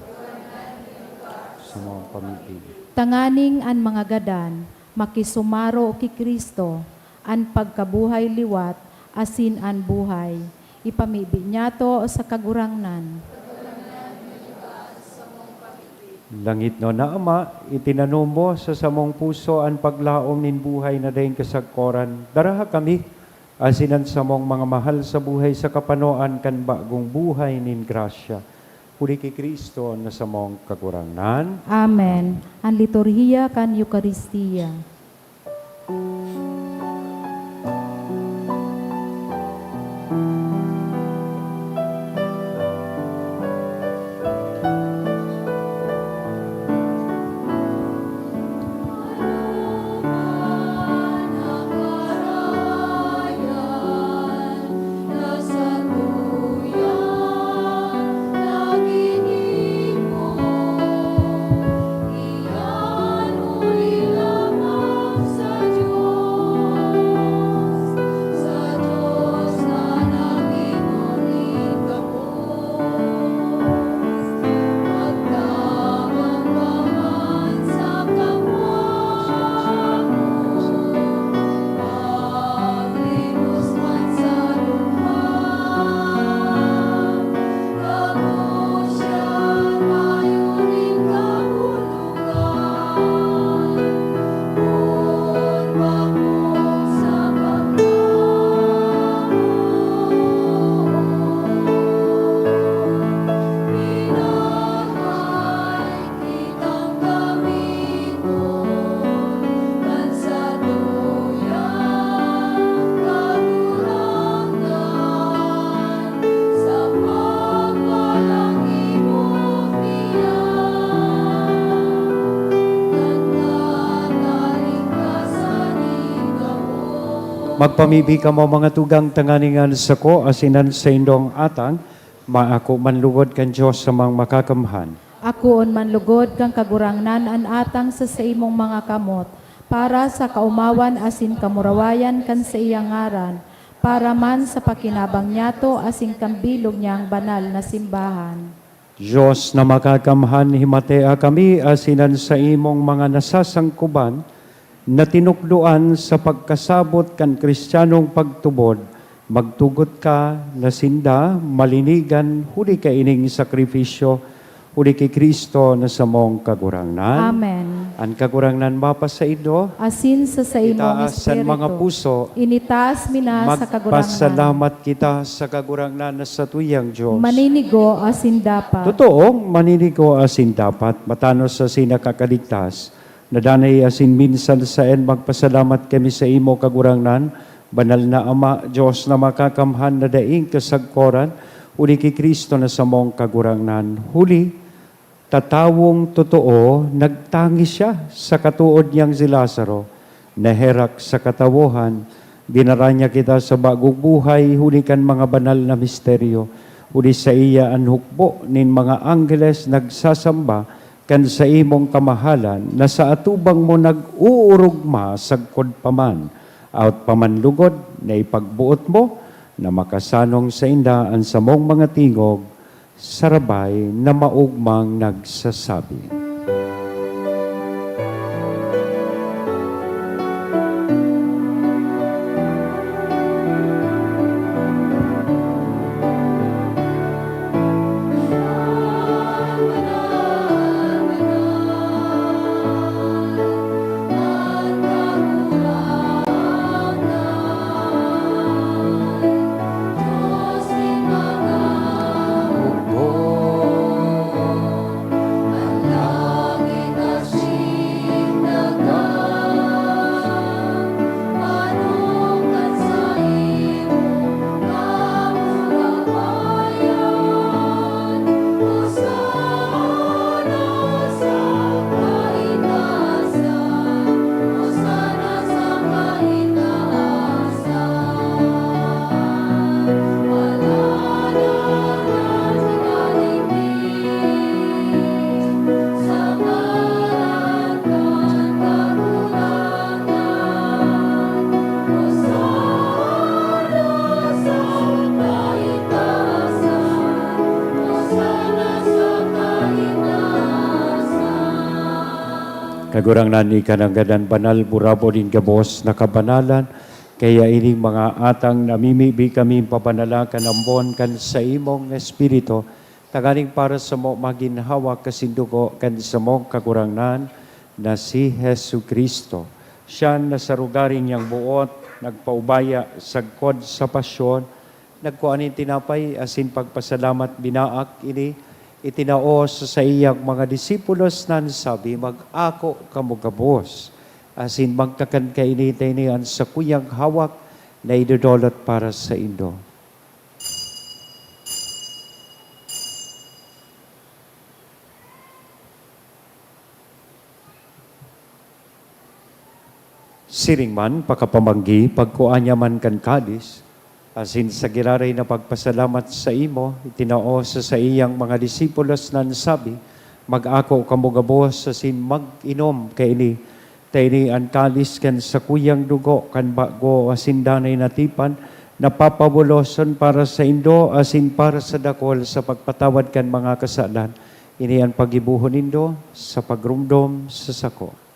Samong pamibi. Tanganing an mga gadan makisumaro ki Cristo, an pagkabuhay liwat asin an buhay, ipamibi niyato sa Kagurangnan. Langitnon na Ama, itinanom mo sa samong puso an paglaom nin buhay na daing kasagkoran. Daraha kami, asin an samong mga mahal sa buhay sa kapanoan kan bagong buhay nin grasya. Huli ki Cristo na samong Kagurangnan. Amen. An liturhiya kan Eukaristia. Magpamibi kamo, mga tugang, tanganing an sako asin an saindong atang maako man lugod kan Dios Amang Makakamhan. Akoon man lugod kan Kagurangnan an atang sa saimong mga kamot, para sa kaomawan asin kamurawayan kan saiyang ngaran, para man sa pakinabang niyato asin kan bilog niyang banal na simbahan. Dios na Makakamhan, himatea kami asin an saimong mga nasasangkoban na tinukdoan sa pagkasabot kan Kristiyanong pagtubod, magtugot ka na sinda malinigan huli kaining sakrifisyo, huli ki Cristo na samong Kagurangnan. Amen. An Kagurangnan mapasaindo. Asin sa saimong Itaas an mga espiritu. Puso. Initaas mi na sa Kagurangnan. Magpasalamat kita sa Kagurangnan na satuyang Dios. Maninigo asin dapat. Totoong maninigo asin dapat, matanos asin nakakaligtas. Nadanay asin minsan saen magpasalamat kami sa imo, Kagurangnan, Banal na Ama, Dios na Makakamhan na daing kasagkoran, huli ki Cristo na samong Kagurangnan. Huli, tatawong totoo, nagtangis siya sa katood niyang si Lazaro, naherak sa katawohan. Dinara niya kita sa bagong buhay huli kan mga banal na misteryo. Huli saiya an hukbo nin mga angheles nagsasamba kan saimong kamahalan, na sa atubang mo nag-oorogma sagkod pa man, awot pa man lugod na ipagboot mo na makasanong sainda an samong mga tingog, sarabay na maogmang nagsasabi. Kagurangnan, ika nanggad an banal, burabod nin gabos na kabanalan, kaya ining mga atang namimibi kami pabanala kan ambon kan saimong Espiritu, tanganing para samo magin hawak asin dugo kan samong Kagurangnan na si Jesu-Cristo. Siya na sa rugari niyang boot nagpaubaya sagkod sa pasyon, nagkua nin tinapay asin pagpasalamat binaak ini, itinao sa saiyang mga disipulos na nagsabi, "Mag-ako kamo gabos, asin magkakan kaini ta ini an sakuyang hawak na idodolot para saindo." Siring man, pakapamanggi, pagkua niya man kan kalis, asin sa giraray na pagpasalamat saimo, itinao sa saiyang mga disipulos na nagsabi, "Mag-ako kamo gabos asin mag-inom kaini, ta ini an kalis kan sakuyang dugo kan bago asin danay na tipan, na papabuloson para saindo asin para sa dakul sa pagpatawad kan mga kasalan. Ini an paggibohon nindo sa pagromdom sa sako."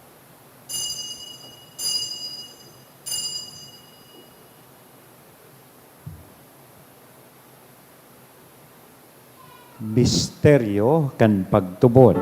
Misteryo kan pagtubod.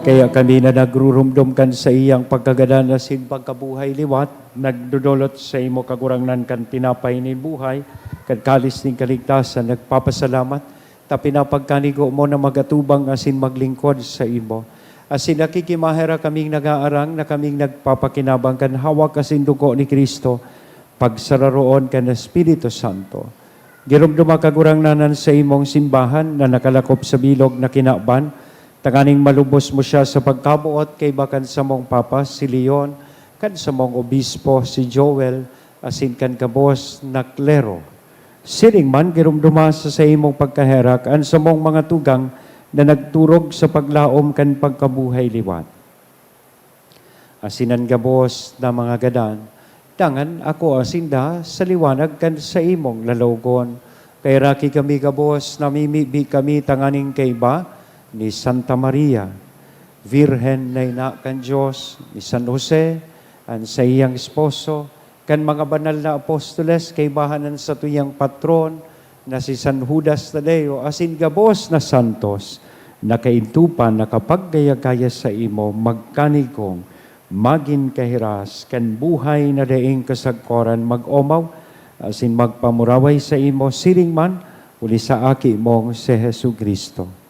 Kaya kami na nagrurumdom kan saiyang pagkagadan asin pagkabuhay liwat, nagdodolot saimo, Kagurangnan, kan tinapay nin buhay, kan kalis nin kaligtasan, nagpapasalamat ta pinapagkanigo mo na mag-atubang asin maglingkod saimo. Asin nakikimaherak kaming nag-aarang na kaming nagpapakinabang kan hawak asin dugo ni Cristo, pagsararoon kan Espiritu Santo. Giromdoma, Kagurangnan, an saimong simbahan na nakalakop sa bilog na kinaban, tanganing malubos mo siya sa pagkaboot kaiba kan samong Papa, si Leon, kan samong Obispo, si Joel, asin kan gabos na klero. Siring man, giromdoma sa saimong pagkaherak an samong mga tugang na nagturog sa paglaom kan pagkabuhay liwat. Asin an gabos na mga gadan, dangan akoa sinda sa liwanag kan saimong lalawogon. Kaheraki kami gabos, namimibi kami tanganing kaiba ni Santa Maria, Birhen na ina kan Dios, ni San Jose, an saiyang esposo, kan mga banal na apostoles, kaibahan an satuyang patron na si San Judas Tadeo, asin gabos na santos na kaidto pa nakapaggaya-gaya saimo, magkanigong magin kahiras kan buhay na daing kasagkoran, mag-omaw asin magpamuraway saimo, siring man huli sa Aki mong si Jesu-Cristo.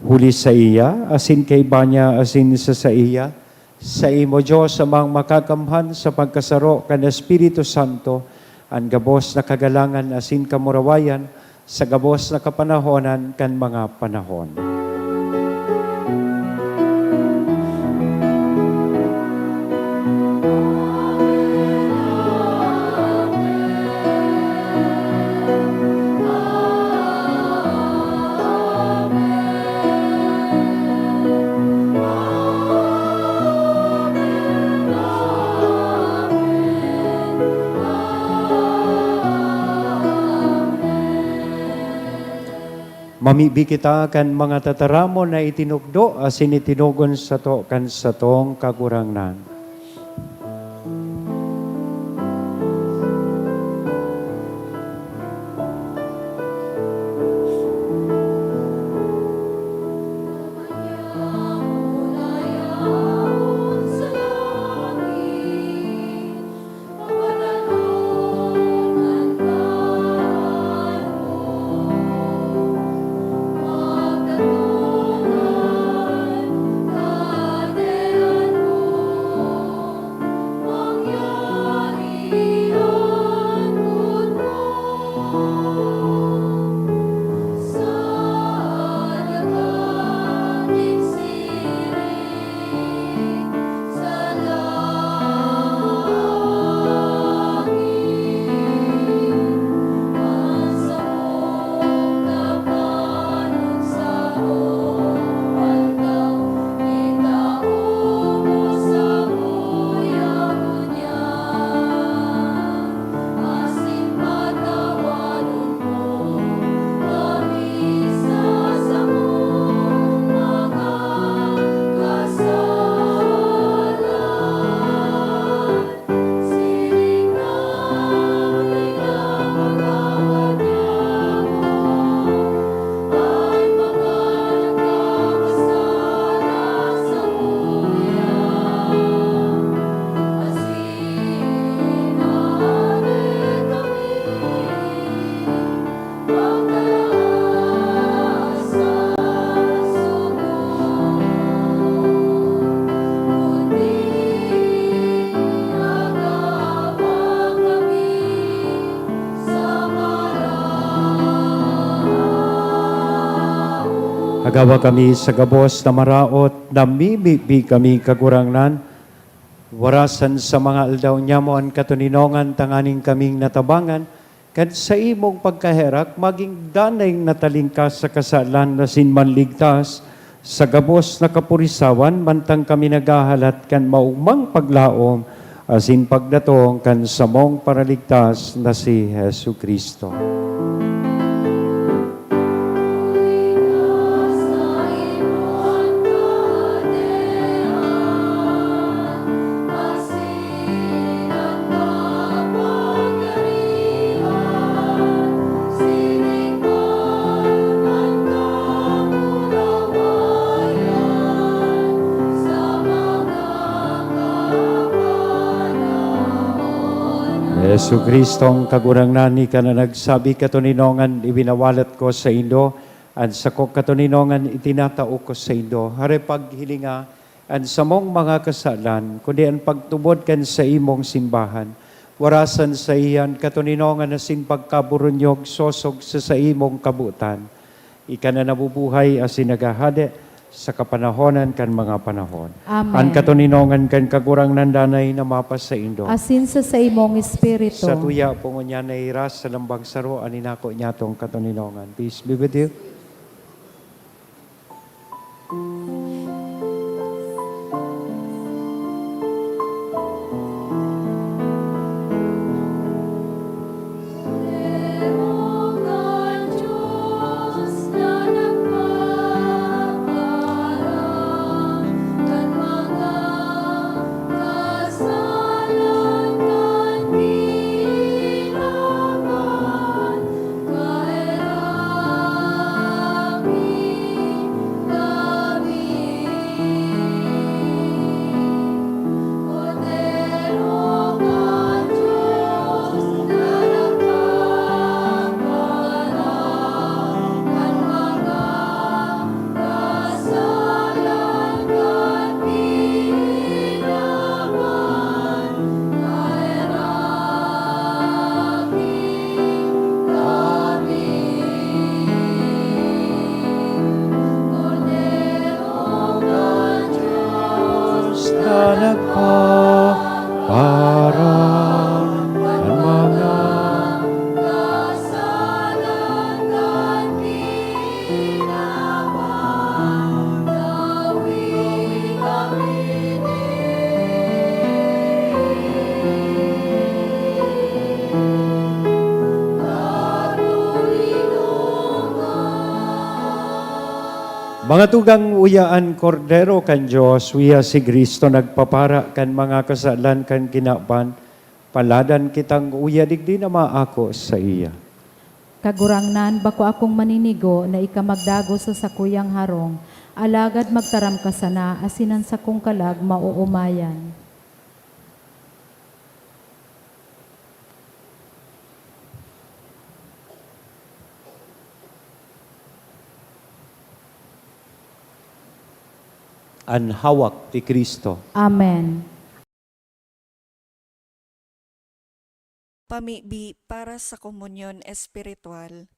Huli saiya, asin kaiba niya, asin sa saiya, saimo, Dios Amang Makakamhan, sa pagkasaro kan Espiritu Santo, an gabos na kagalangan asin kamurawayan sa gabos na kapanahonan kan mga panahon. Mamibi kita kan mga tataramon na itinukdo asin itinugon sato kan satong Kagurangnan. Hagawa kami sa gabos na maraot, namimibi kami, Kagurangnan, warasan sa mga aldaw nyamo an katoninongan tanganing kaming natabangan kan saimong pagkaherak, magin danay na talingkas sa kasalan asin manligtas sa gabos na kapurisawan, mantang kami naghahalat kan maogmang paglaom asin pagdatong kan samong Paraligtas na si Jesu-Cristo. Jesu-Cristo, ang Kagurangnan, ika na nagsabi, "Katoninongan ibinawalat ko saindo, an sako katoninongan itinatao ko saindo." Hare paghilinga an samong mga kasalan, kundi an pagtubod kan saimong simbahan. Warasan saiya an katoninongan asin pagkaburunyog sosog sa saimong kabotan. Ika na nabubuhay asin naghahade sa kapanahonan kan mga panahon. Amen. An katoninongan kan Kagurangnan danay na mapasaindo. Asin sa saimong espiritu. Satuya po ngunyan na iras sa lambang saro an inako niyatong katoninongan. Peace be with you. Na nagpaparang kan mga Mga tugang, uya an Kordero kan Dios, uya si Cristo nagpapara kan mga kasalan kan kinaban. Paladan kitang uya digdi na maako saiya. Kagurangnan, bako akong maninigo na ika magdagos sa sakuyang harong, alagad magtaram ka sana asin an sakong kalag maoomayan. An hawak ni Cristo. Amen. Pamibi para sa komunyon espiritual.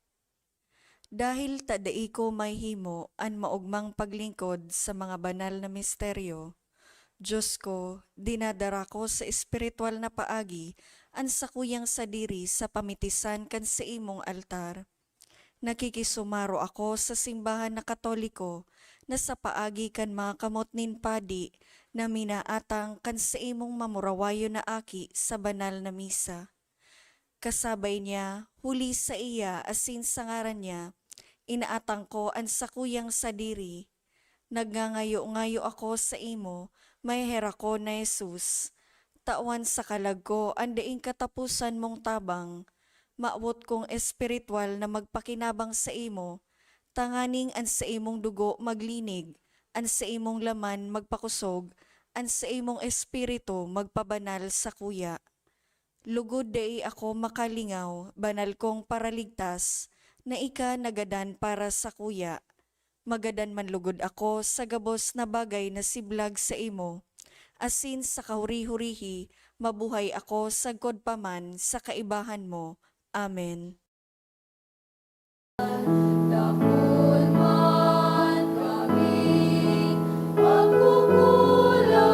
Dahil ta dai ko mahihimo an maogmang paglingkod sa mga banal na misteryo, Dios ko, dinadara ko sa espiritual na paagi an sakuyang sadiri sa pamitisan kan saimong altar. Nakikisumaro ako sa simbahan na Katoliko na sa paagi kan mga kamot nin padi na minaatang kan saimong mamurawayon na aki sa banal na misa. Kasabay niya, huli saiya asin sa ngaran niya, inaatang ko an sakuyang sadiri. Nagngangayo-ngayo ako saimo, maheherakon na Jesus. Tawan sa kalag ko an daing kataposan mong tabang. Mawot kong espiritual na magpakinabang saimo, tanganing an saimong dugo maglinig, an saimong laman magpakosog, an saimong espiritu magpabanal sakuya. Lugod dai ako makalingaw, banal kong Paraligtas, na ika nagadan para sakuya. Magadan man lugod ako sa gabos na bagay na siblag saimo, asin sa kahuri-hurihi mabuhay ako sagkod pa man sa kaibahan mo. Amen. Dakul man kaming pagkukulang,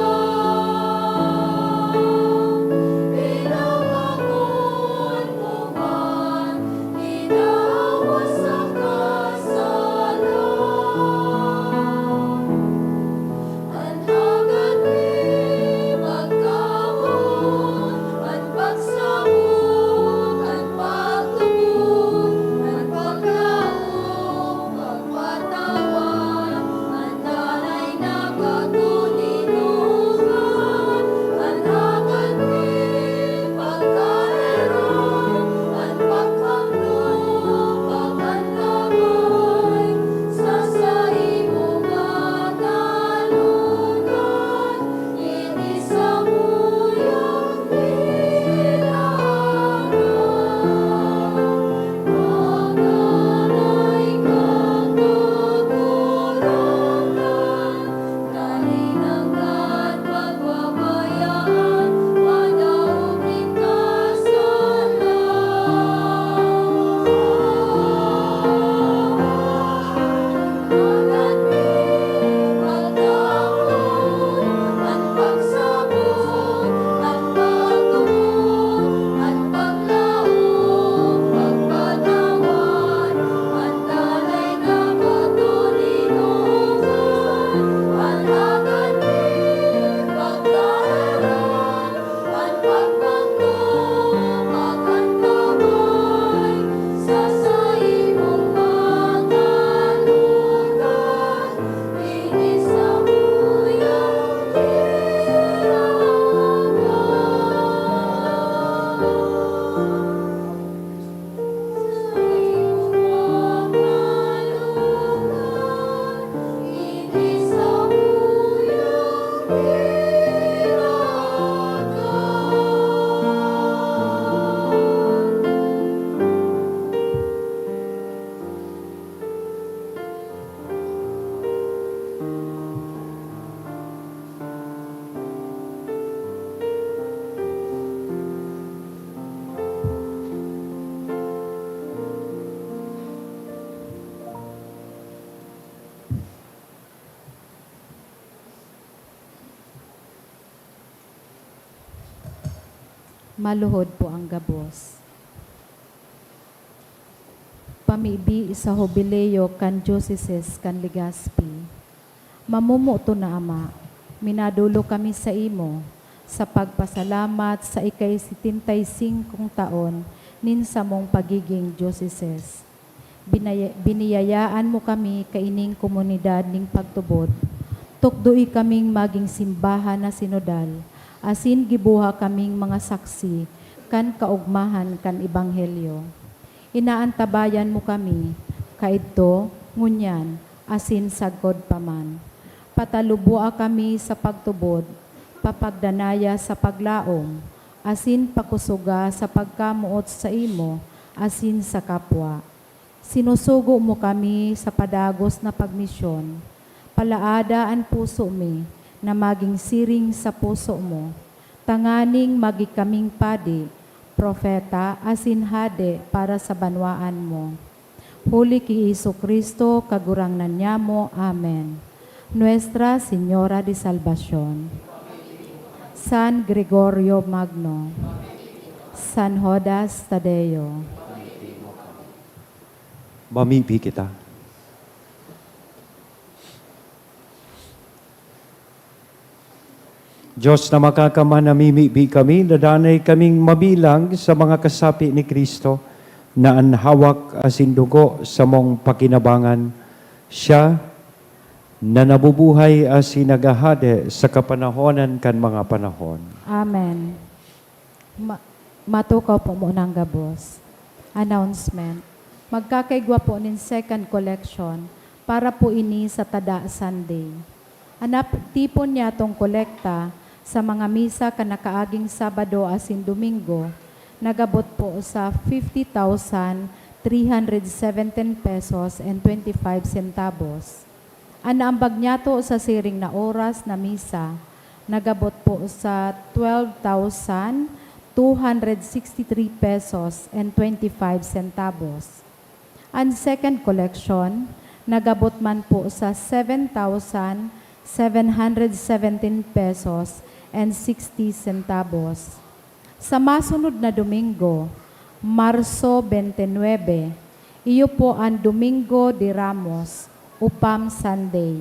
pinabakol mo man kita sa kasalan. An hagad mi magkaon, an pagsabot, an pagtubod. Maluhod po ang gabos. Pamibi sa Hubileo kan Diocese kan Legazpi. Mamomoton na Ama, minadolok kami saimo sa pagpasalamat sa ika-setenta y singkong taon nin samong pagiging diocese. Binaya-, biniyayaan mo kami kaining komunidad nin pagtubod. Tukdoy kaming magin simbahan na sinodal, asin gibuha kaming mga saksi kan kaogmahan kan Ebanghelyo. Inaantabayan mo kami, kaidto, ngunyan, asin sagkod pa man. Pataluboa kami sa pagtubod, papagdanaya sa paglaom, asin pakusoga sa pagkamoot saimo asin sa kapwa. Sinusugo mo kami sa padagos na pagmisyon. Palaada an puso mi na magin siring sa puso mo, tanganing magin kaming padi, propeta, asin hade para sa banwaan mo. Huli ki Jesu-Cristo, Kagurangnan nyamo. Amen. Nuestra Señora de Salvacion. San Gregorio Magno. San Judas Tadeo. Mamibi kita. Diyos na makakamhan, namimibi kami na danay kaming mabilang sa mga kasapi ni Cristo, na an hawak asin dugo samong pakinabangan, siya na nabubuhay asin naghahade sa kapanahonan kan mga panahon. Amen. Ma-, matukaw po muna ang gabos. Announcement. Magkakaigwa po nin second collection para po ini sa Tada Sunday. An nap-, tipon niyatong kolekta sa mga misa kan nakaaging Sabado asin Domingo, nagabot po sa fifty thousand three hundred seventeen pesos and twenty-five centavos. An naambag niyato sa siring na oras na misa, nagabot po sa twelve thousand two hundred sixty-three pesos and twenty-five centavos. An second collection, nagabot man po sa seven thousand seven hundred seventeen pesos and sixty centavos. Sa masunod na Domingo, Marso twenty-nine, iyo po an Domingo de Ramos o Palm Sunday.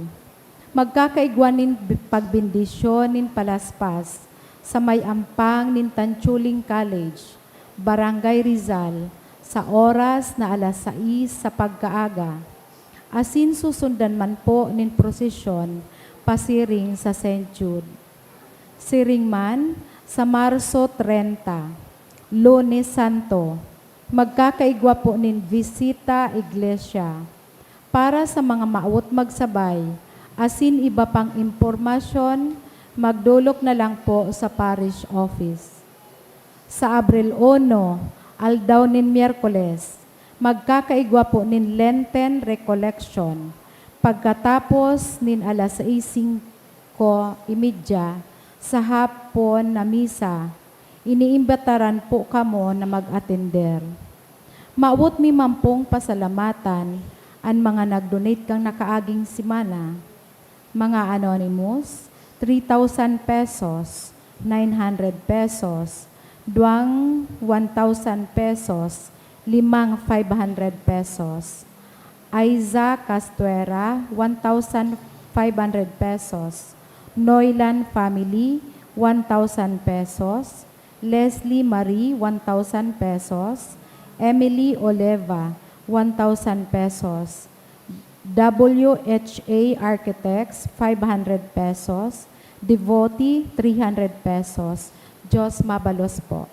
Magkakaigwa nin bi-, pagbendisyon nin palaspas sa may ampang nin Tanchuling College, Barangay Rizal, sa oras na alas sais sa pagkaaga. Asin susundan man po nin prosesyon pasiring sa Saint Jude. Siring man, sa Marso treinta, Lunes Santo, magkakaigwa po nin Visita Iglesia. Para sa mga mawot magsabay, asin iba pang impormasyon, magdolok na lang po sa parish office. Sa Abril uno, aldaw nin Miyerkules, magkakaigwa po nin Lenten Recollection, pagkatapos nin alas sais singko y media sa hapon na misa, iniimbitaran po kamo na mag-atender. Mawot mi man pong pasalamatan an mga nag-donate kan nakaaging semana. Mga anonymous, three thousand pesos, nine hundred pesos, duwang one thousand pesos, limang five hundred pesos. Aiza Castuera, one thousand five hundred pesos. Noylan family, one thousand pesos. Leslie Marie, one thousand pesos. Emily Oleva, one thousand pesos. W H A Architects, five hundred pesos. Devotee, three hundred pesos. Diyos mabalos po.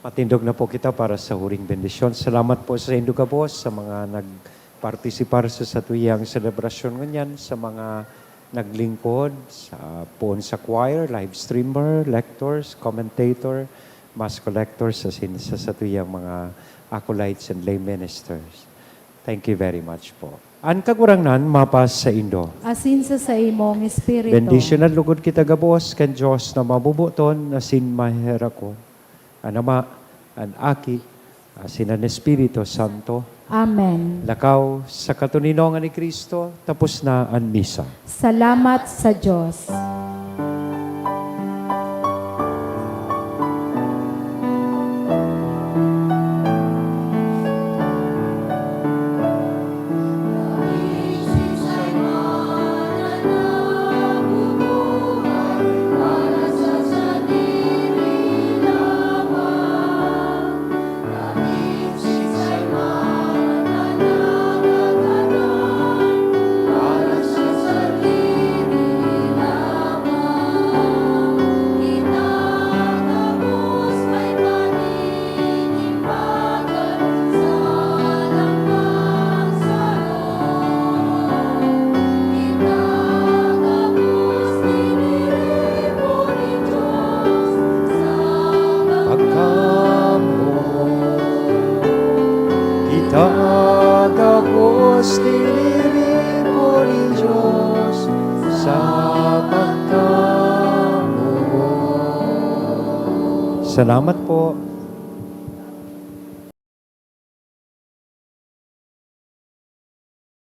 Matindog na po kita para sa huring bendisyon. Salamat po sa indo gabos, sa mga nagpartisipar sa satuyang selebrasyon ngunyan, sa mga naglingkod, sa, poon sa choir, live streamer, lectors, commentator, mass collectors, asin sa satuyang mga acolytes and lay ministers. Thank you very much po. An Kagurangnan mapas saindo. Asin sa saimong espiritu. Bendisyonan lugod kita gabos kan Dios na mabubuton asin maheherakon, an Ama, an Aki, asin an Espiritu Santo. Amen. Lakaw sa katoninongan ni Cristo, tapos na an misa. Salamat sa Dios. Gagabos tiniripo nin Diyos sa pagkamugot. Salamat po.